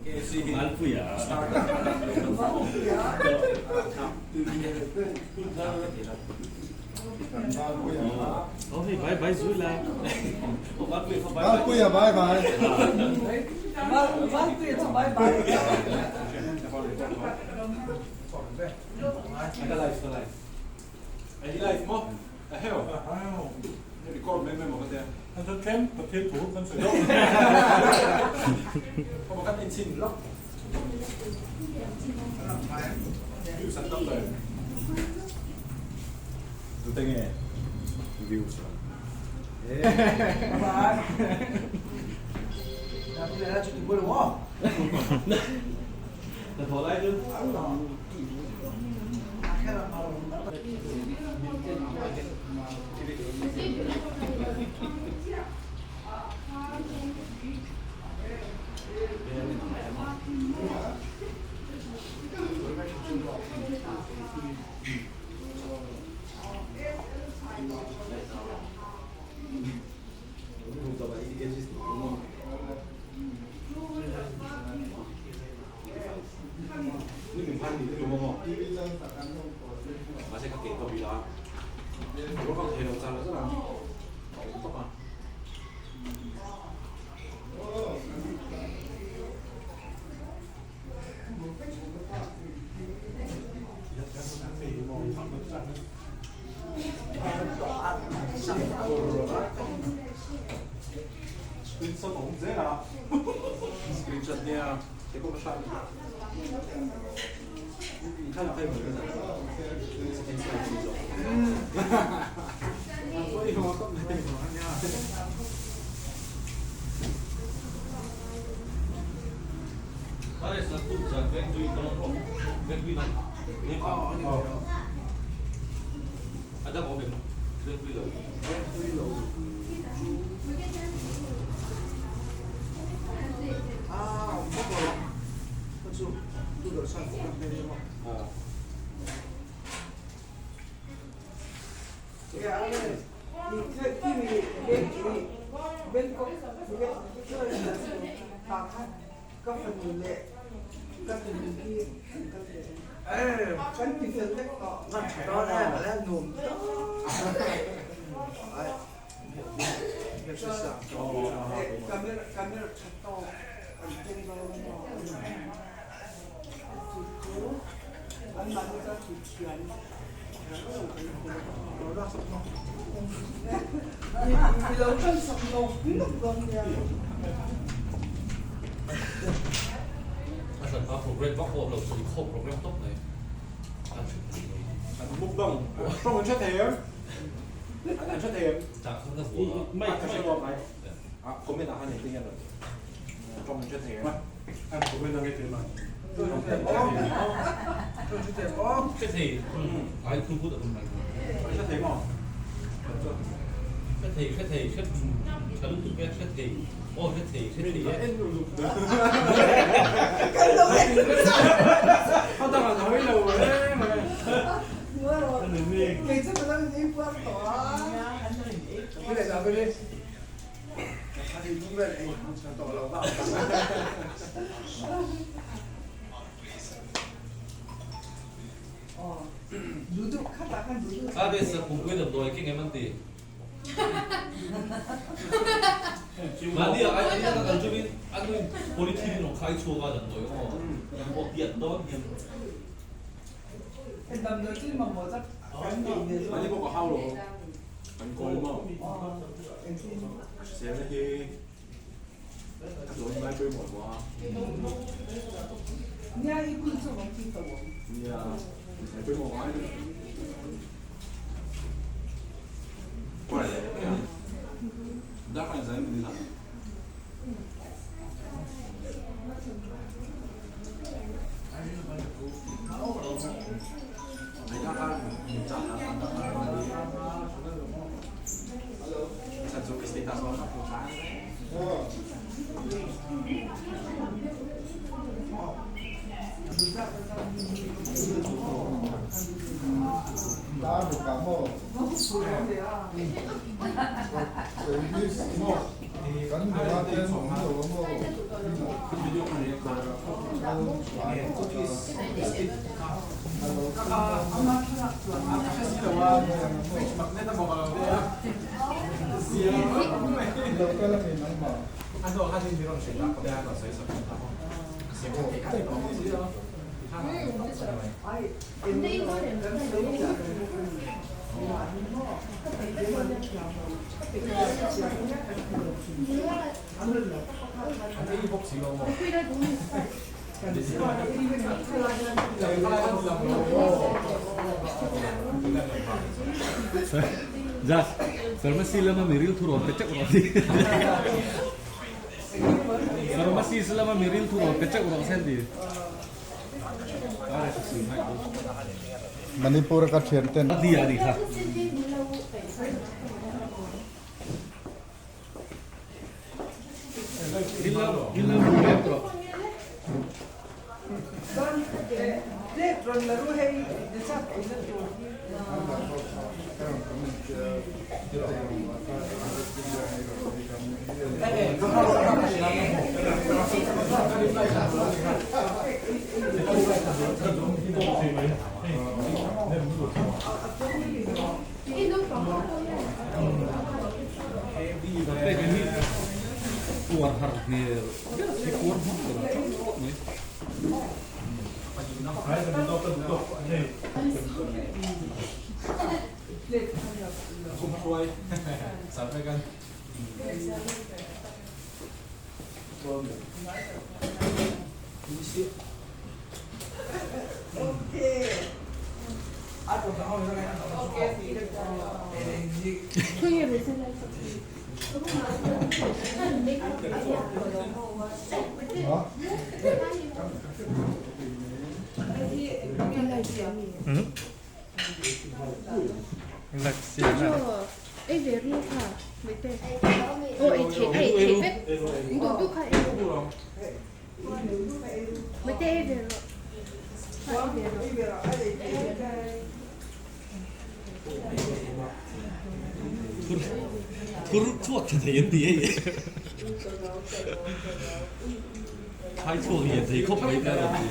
Malpuia. Bye bye zui la. Malpuia bye bye. Malpuia chu bye bye. Ka live ka live. Ai live maw? A heo. Record mai mai maw ka tia. An chuan tlem Pathian thu kan sawi deuh. Aw kan inchhin lawk. Views an tam ber. Tute nge views ang? Hnathawh lai chu. Screenshot a awm zel a. Screenshot nia te pawh ka hran thlalak hei mai ka Ka fanu leh ka tunu hi an kal ve reng. Kan ti fel vek tawh. Ngan tha dawn em a la nuam dawn. Camera camera tha tawk an keng dawn maw. Chu chu an mahni tan chu thiam kher lo kan ti I lo tan sak nawk nawk dawn nia. A hran a program vak pawh lo chu khawm program tawp mai. An mukbang tawng an hre thei em? An hre thei em? Mai ka hre lo mai. A comment ah khan engtin nge an rawn tih? Tawng an hre thei em? An comment ang e tih mai. Tawng an hre thei em? Tawng an hre thei em? Hre thei ai thu phut a awm mai. An hre thei maw? Hre thei hre thei hre tha lutuk e hre thei aw hre thei hre thei e. Kan lo en nasa. A dang an hawi lo e mai. Kei chu ka lo in ei puar tawh a. Ares a pumpui damdawi keng em an ti. Mahni ah ai ka kal chungin a nu in polythene in rawn khai chhuak a damdawi aw aw piat dawn hian. Mahni pawh ka hau lo kan kawl maw hriselna hi a dawn ngai pawimawh maw a. Nia ngai pawimawh ngai lo. Kan nula ten an lo a maw? Jas, pharmacy lama mi ril thu rawn pe teuh rawh si. Pharmacy lama mi ril thu rawn pe teuh rawh sen ti. Manipur ka thian ten. Adi ani kha. Puar har hmel ber khi puar hmang tur ang teuh teuh mai. Thur chhuak tha thei an ti hei. Khai chhuak lian thei khawp mai te a rawn ti.